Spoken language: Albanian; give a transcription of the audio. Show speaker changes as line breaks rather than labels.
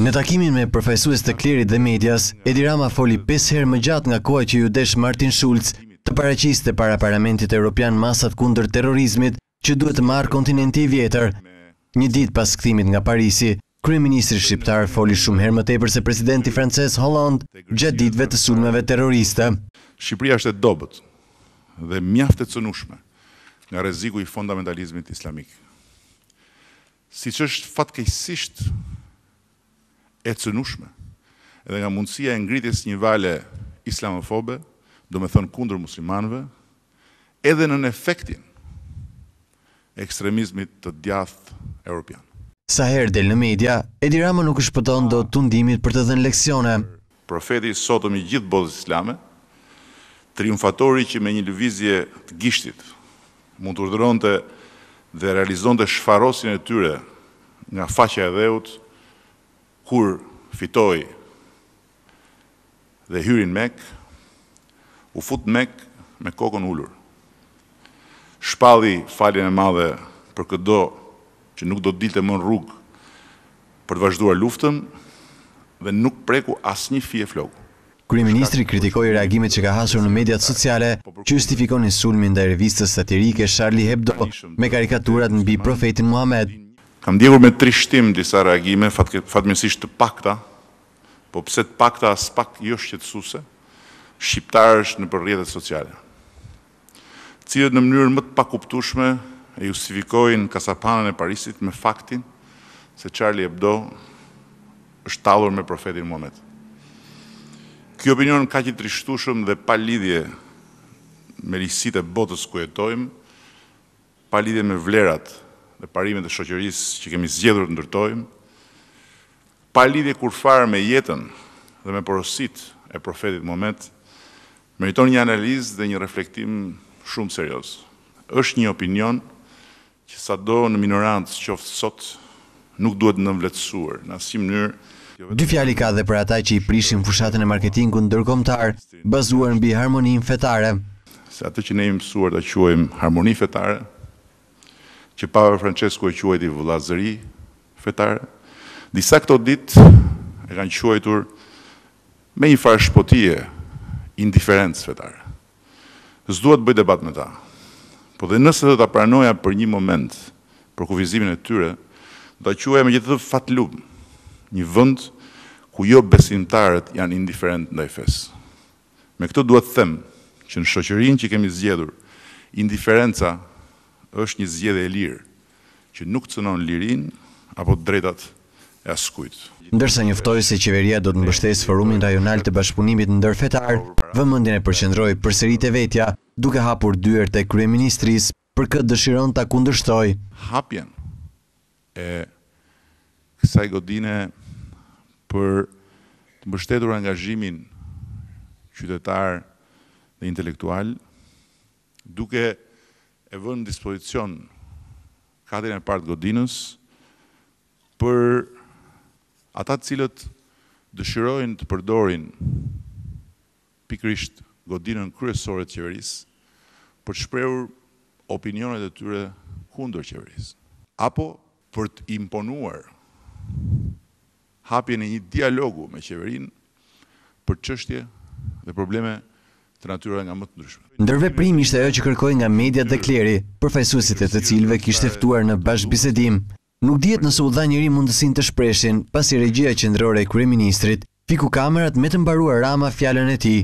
Në takimin me përfaqësues të klerit dhe medias, Edi Rama foli pesë herë më gjatë nga koha që iu desh Martin Schulz të paraqiste para Parlamentit Europian masat kundër terrorizmit që duhet të marrë kontinenti i vjetër. Një ditë pas kthimit nga Parisi, kryeministri shqiptar foli shumë herë më tepër se presidenti francez Hollande gjatë ditëve të sulmeve terroriste.
Shqipëria është e dobët dhe mjaft e cënueshme nga rreziku i fondamentalizmit islamik. Siç është fatkeqësisht e cënueshme edhe nga mundësia e ngritjes së një vale islamofobe, domethënë kundër muslimanëve, edhe nën efektin e ekstremizmit të djathtë europian.
Sa herë del në media, Edi Rama nuk i shpëton dot tundimit për të dhënë leksione.
Profeti i sotëm i gjithë botës islame, triumfatori që me një lëvizje të gishtit mund të urdhëronte dhe realizonte shfarosjen e tyre nga faqja e dheut kur fitoi dhe hyri në Mekë, u fut në Mekë me kokën ulur. Shpalli faljen e madhe për këdo që nuk do të dilte më në rrugë për të vazhduar luftën dhe nuk preku asnjë fije floku.
Kryeministri kritikoi reagimet që ka hasur në mediat sociale që justifikonin sulmin ndaj revistës satirike Charlie Hebdo me karikaturat mbi profetin Muhamed.
Kam ndjekur me trishtim disa reagime, fatmirësisht të pakta, po pse të pakta aspak jo shqetësuese, shqiptarësh nëpër rrjetet sociale. Të cilët në mënyrën më të pakuptueshme e justifikojnë kasaphanën e Parisit me faktin se Charlie Hebdo është tallur me profetin Muhamed. Ky opinion kaq i trishtueshëm dhe pa lidhje me ligjësitë e botës ku jetojmë, pa lidhje me vlerat dhe parimet e shoqërisë që kemi zgjedhur të ndërtojmë, pa lidhje kurrfarë me jetën dhe me porositë e profetit Muhamed, meriton një analizë dhe një reflektim shumë serioz. Është një opinion që sado në minorancë qoftë sot, nuk duhet nënvleftësuar në asnjë mënyrë.
Dy fjalë i ka dhe për ata që i prishin fushatën e marketingut ndërkombëtar, bazuar mbi harmoninë fetare.
Se atë që ne jemi mësuar ta quajmë harmoni fetare, që Papa Françesku e quajti vëllazëri fetare, disa këto ditë e kanë quajtur me një farë shpotie indiferencë fetare. S'dua të bëj debat me ta. Po dhe nëse do ta pranoja për një moment përkufizimin e tyre, do ta quaja megjithatë fatlum, një vend ku jo besimtarët janë indiferentë ndaj fesë. Me këtë dua të them që në shoqërinë që kemi zgjedhur, indiferenca është një zgjedhje e lirë, që nuk cënon lirinë apo të drejtat e askujt.
Ndërsa njoftoi se qeveria do të mbështesë Forumin Rajonal të Bashkëpunimit Ndërfetar, vëmendjen e përqendroi përsëri te vetja, duke hapur dyert e kryeministrisë për kë dëshiron ta kundërshtojë.
Hapjen e kësaj godine për të mbështetur angazhimin qytetar dhe intelektual, duke e vënë në dispozicion katin e parë të godinës për ata të cilët dëshirojnë të përdorin pikërisht godinën kryesore të qeverisë për të shprehur opinionet e tyre kundër qeverisë, apo për të imponuar hapjen e një dialogu me qeverinë për çështje dhe probleme të natyrave nga më të ndryshmet.
Ndërveprim ishte ajo që kërkoi nga mediat dhe kleri, përfaqësuesit e të cilëve kishte ftuar në bashkëbisedim. Nuk dihet nëse u dha njeri mundësinë të shpreshin, pasi regjia qendrore e kryeministrit fiku kamerat me të mbaruar Rama fjalën e tij.